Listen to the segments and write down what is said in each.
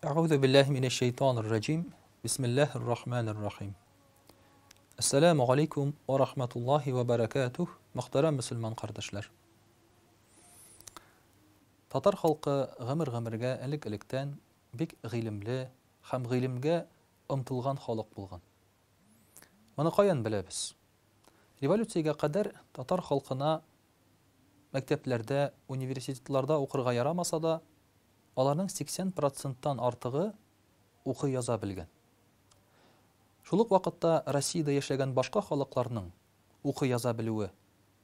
Әгъузу биллаһи минәш шәйтанир раҗим. Бисмиллаһир рахманир рахим. Әссәламү галәйкүм вә рахматуллаһи вә бәрәкәтүһ, мөхтәрәм мөселман кардәшләр. Татар халкы гомер-гомергә элек-электән бик гыйлемле һәм гыйлемгә омтылган халык булган. Моны каян беләбез? Революциягә кадәр татар халкына мәктәпләрдә, университетларда укырга ярамаса да, аларның 80 проценттан артыгы укый-яза белгән. Шул ук вакытта Россиядә яшәгән башка халыкларның укый-яза белүе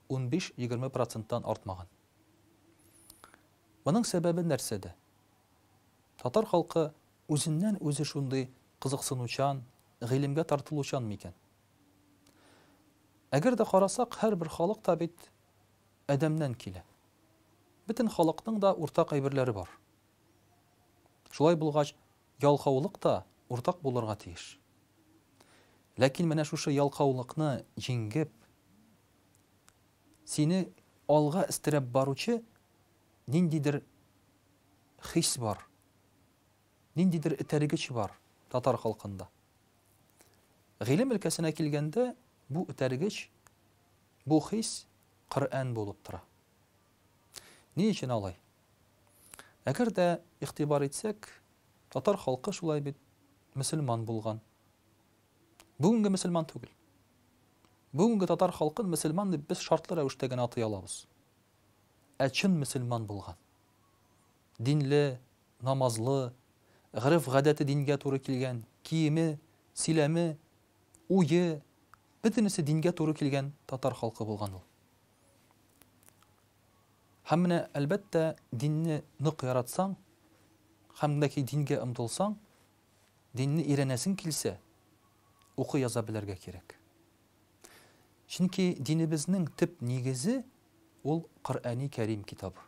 унбиш-егерме проценттан артмаган. Моның сәбәбе нәрсәдә? Татар халкы үзеннән-үзе шундый кызыксынучан, гыйлемгә тартылучан микән? Әгәр дә карасак, һәрбер халык та бит адәмнән килә. Бөтен халыкның да уртак әйберләре бар. Шулай булгач, ялкаулык та уртак булырга тиеш. Ләкин менә шушы ялкаулыкны җиңгеп, сине алга өстерәп баручы ниндидер хис бар, ниндидер этәргеч бар татар халкында. Гыйлем өлкәсенә килгәндә, бу этәргеч, бу хис Коръән булып тора. Ни өчен алай? Әгәр дә игътибар итсәк, татар халкы шулай бит мөселман булган. Бүгенге мөселман түгел. Бүгенге татар халкын мөселман дип без шартлы рәвештә генә атый алабыз. Ә чын мөселман булган. Динле, намазлы, гореф-гадәте дингә туры килгән, киеме, сөйләме, уе, бөтенесе дингә туры килгән татар халкы булган ул. Һәм менә, әлбәттә, динне нык яратсаң, һәм дә ки дингә омтылсаң, динне өйрәнәсең килсә, укый-яза белергә кирәк. Чөнки динебезнең төп нигезе ул Коръәни Кәрим китабы.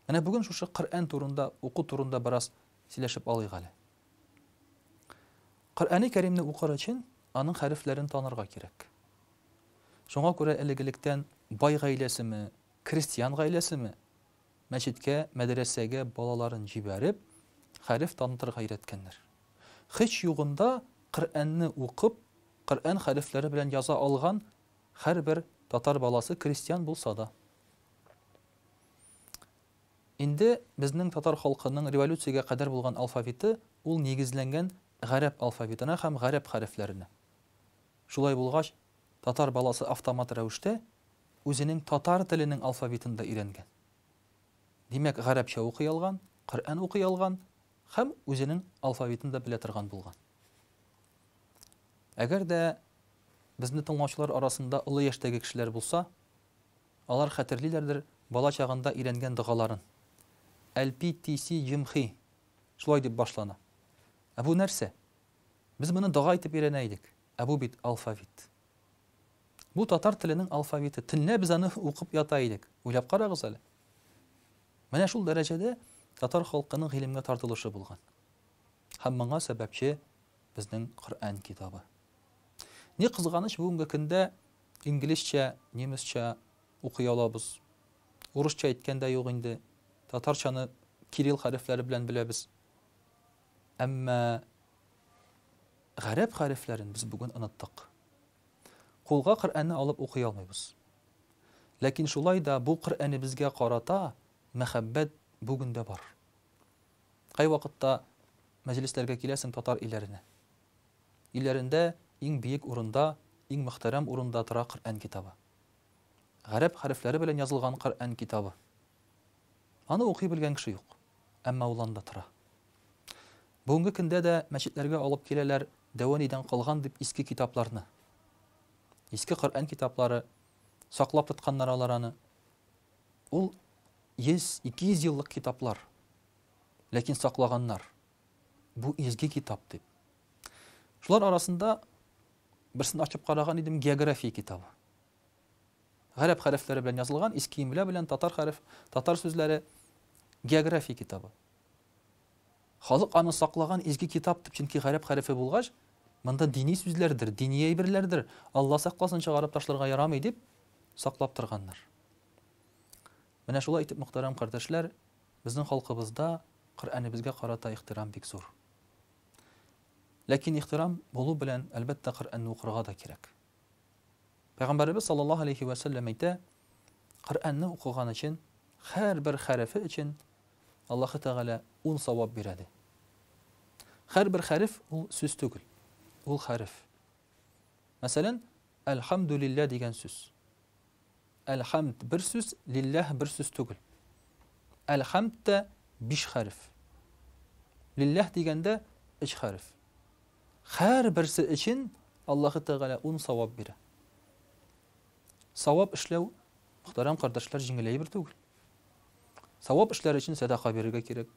Менә бүген шушы Коръән турында, уку турында бераз сөйләшеп алыйк әле. Коръәни Кәримне укыр өчен аның хәрефләрен танырга кирәк. Шуңа күрә элек-электән бай гаиләсеме, крестьян гаиләсеме, мәчеткә, мәдрәсәгә балаларын җибәреп, хәреф танытырга өйрәткәннәр. Һич югында Коръәнне укып, Коръән хәрефләре белән яза алган һәрбер татар баласы крестьян булса да. Инде безнең татар халкының революциягә кадәр булган алфавиты ул нигезләнгән гарәп алфавитына һәм гарәп хәрефләренә. Шулай булгач, татар баласы автомат рәвештә үзенең татар теленең алфавитын да өйрәнгән. Димәк, гарәпчә укый алган, Коръән укый алган һәм үзенең алфавитын да белә торган булган. Әгәр дә безне тыңлаучылар арасында олы яшьтәге кешеләр булса, Алар хәтерлиләрдер бала чагында өйрәнгән догаларын. Әлпи ти си җым хи. Шулай дип башлана. Ә бу нәрсә? Без моны дога итеп өйрәнә идек. Ә бу бит алфавит. Бу татар теленең алфавиты. Төнлә без аны укып ята идек. Уйлап карагыз әле. Менә шул дәрәҗәдә татар халкының гыйлемгә тартылышы булган. Һәм моңа сәбәпче безнең Коръән китабы. Ни кызганыч, бүгенге көндә инглизчә, немецча укый алабыз. Урысча әйткән дә юк инде. Татарчаны кирилл хәрефләре белән беләбез. Әмма гарәп хәрефләрен без бүген оныттык. Кулга Коръәнне алып укый алмыйбыз. Ләкин шулай да бу Коръәнебезгә карата мәхәббәт бүген дә бар. Кайвакытта мәҗлесләргә киләсең татар өйләренә. Өйләрендә иң биек урында, иң мөхтәрәм урында тора Коръән китабы. Гарәп хәрефләре белән язылган Коръән китабы. Аны укый белгән кеше юк, әмма ул анда тора. Бүгенге көндә дә мәчетләргә алып киләләр дәвәнидән калган дип иске китапларны. Иске Коръән китаплары саклап тотканнар алар аны. Ул 100, 200 еллык китаплар. Ләкин саклаганнар. Бу изге китап дип. Шулар арасында берсен ачып караган идем, география китабы. Гарәп хәрефләре белән язылган, иске имля белән татар хәреф, татар сүзләре география китабы. Халык аны саклаган изге китап дип, чөнки гарәп хәрефе булгач, монда дини сүзләрдер, дини әйберләрдер, Алла сакласын чыгарып ташларга ярамый дип саклап торганнар. Менә шулай итеп, мөхтәрәм кардәшләр, безнең халкыбызда Коръәнебезгә карата ихтирам бик зур. Ләкин ихтирам булу белән, әлбәттә, Коръәнне укырга да кирәк. Пәйгамбәребез саллаллаһу алейхи вә сәлләм әйтә, Коръәнне укыган өчен, һәрбер хәрефе өчен Аллаһы Тәгалә ун савап бирә, ди. Һәрбер хәреф ул сүз түгел, ул хәреф. Мәсәлән, Әлхәмдүлилләһ дигән сүз. Әлхәмд бер сүз, лилләһ бер сүз түгел. Әлхәмд тә биш хәреф. Лилләһ дигәндә өч хәреф. Һәрберсе өчен Аллаһы Тәгалә ун савап бирә. Савап эшләү, мөхтәрәм кардәшләр, җиңел әйбер түгел. Савап эшләр өчен сәдака бирергә кирәк.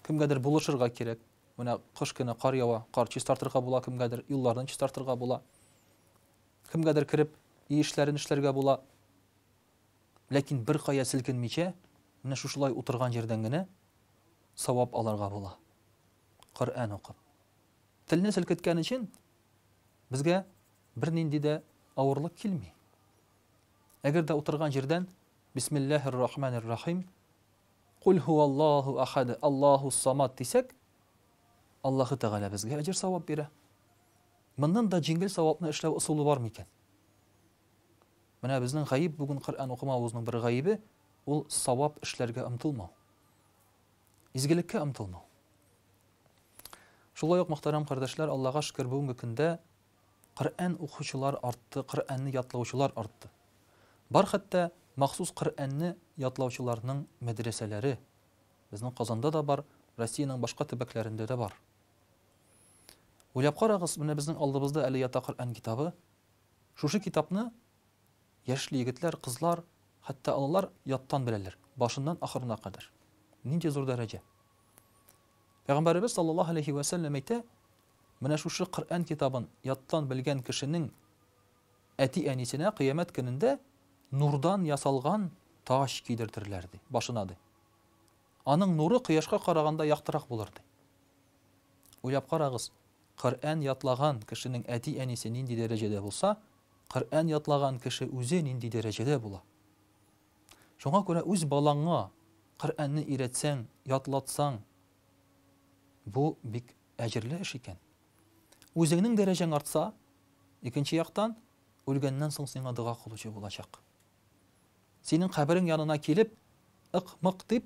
Кемгәдер булышырга кирәк. Менә кыш көне кар ява, кар чистартырга була кемгәдер, юлларны чистартырга була. Кемгәдер кереп, өй эшләрен эшләргә була. Ләкин беркая селкенмичә, менә шушылай утырган җирдән генә савап алырга була. Коръән укып. Телне селкеткән өчен безгә бернинди дә авырлык килми. Әгәр дә утырган җирдән Бисмиллаһир рахманир рахим, Куль һуаллаһу ахад, Аллаһус самад дисәк, Аллаһы Тәгалә безгә әҗер-савап бирә. Моннан да җиңел савапны эшләү ысулы бар микән? Менә безнең гаеп бүген Коръән укымавыбызның бер гаебе, ул савап эшләргә омтылмау. Изгелеккә омтылмау. Шулай ук, мөхтәрәм кардәшләр, Аллага шөкер, бүгенге көндә Коръән укучылар артты, Коръәнне ятлаучылар артты. Бар хәтта махсус Коръәнне ятлаучыларның мәдрәсәләре. Безнең Казанда да бар, Россиянең башка төбәкләрендә дә бар. Уйлап карагыз, менә безнең алдыбызда әле ята Коръән китабы. Шушы китапны яшьли егетләр, кызлар, хәтта олылар яттан беләләр, башыннан ахырына кадәр. Нинди зур дәрәҗә. Пәйгамбәребез саллаллаһу алейхи вә сәлләм әйтә, менә шушы Коръән китабын яттан белгән кешенең әти-әнисенә кыямәт көнендә нурдан ясалган таҗ кидертерләр, ди, башына, ди. Аның нуры кояшка караганда яктырак булыр, ди. Уйлап карагыз, Коръән ятлаган кешенең әти-әнисе нинди дәрәҗәдә булса, Коръән ятлаган кеше үзе нинди дәрәҗәдә була. Шуңа күрә үз балаңа Коръәнне өйрәтсәң, ятлатсаң, бу бик әҗерле эш икән. Үзеңнең дәрәҗәң артса, икенче яктан, үлгәннән соң сиңа дога кылучы булачак. Синең каберең янына килеп, ык-мык дип,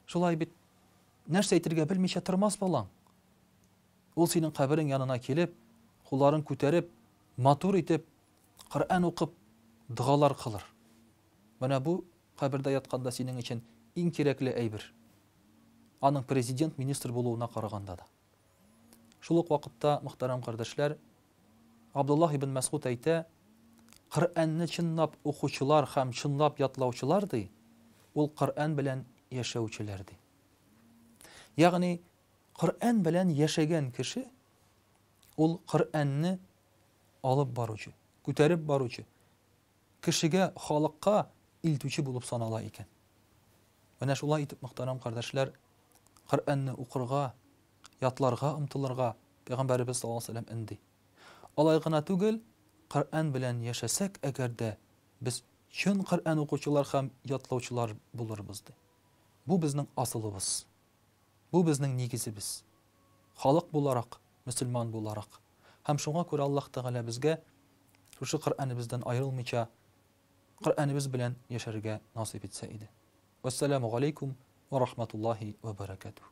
шулай бит, нәрсә әйтергә белмичә тормас балаң. Ул синең каберең янына килеп, кулларын күтәреп, матур итеп, Коръән укып, догалар кылыр. Менә бу кабердә ятканда синең өчен иң кирәкле әйбер. Аның президент, министр булуына караганда да. Шул ук вакытта, мөхтәрәм кардәшләр, Абдуллаһ ибн Мәсгуд әйтә, Коръәнне чынлап укучылар һәм чынлап ятлаучылар, ди, ул Коръән белән яшәүчеләр, ди. Ягъни, Коръән белән яшәгән кеше, ул Коръәнне алып баручы, күтәреп баручы, кешегә, халыкка илтүче булып санала икән. Менә шулай итеп, мөхтәрәм кардәшләр, Коръәнне укырга, ятларга омтылырга Пәйгамбәребез саллаллаһу алейһи ва сәлләм өнди. Алай гына түгел, Коръән белән яшәсәк әгәр дә, без чын Коръән укучылар һәм ятлаучылар булырбыз, ди. Бу безнең асылыбыз. Бу безнең нигезебез. Халык буларак, мөселман буларак. Һәм шуңа күрә Аллаһ Тәгалә безгә шушы Коръәнебездән аерылмыйча, Коръәнебез белән яшәргә насыйп итсә иде. Вәссәламү галәйкүм вә рахматуллаһи вә бәрәкәтүһ.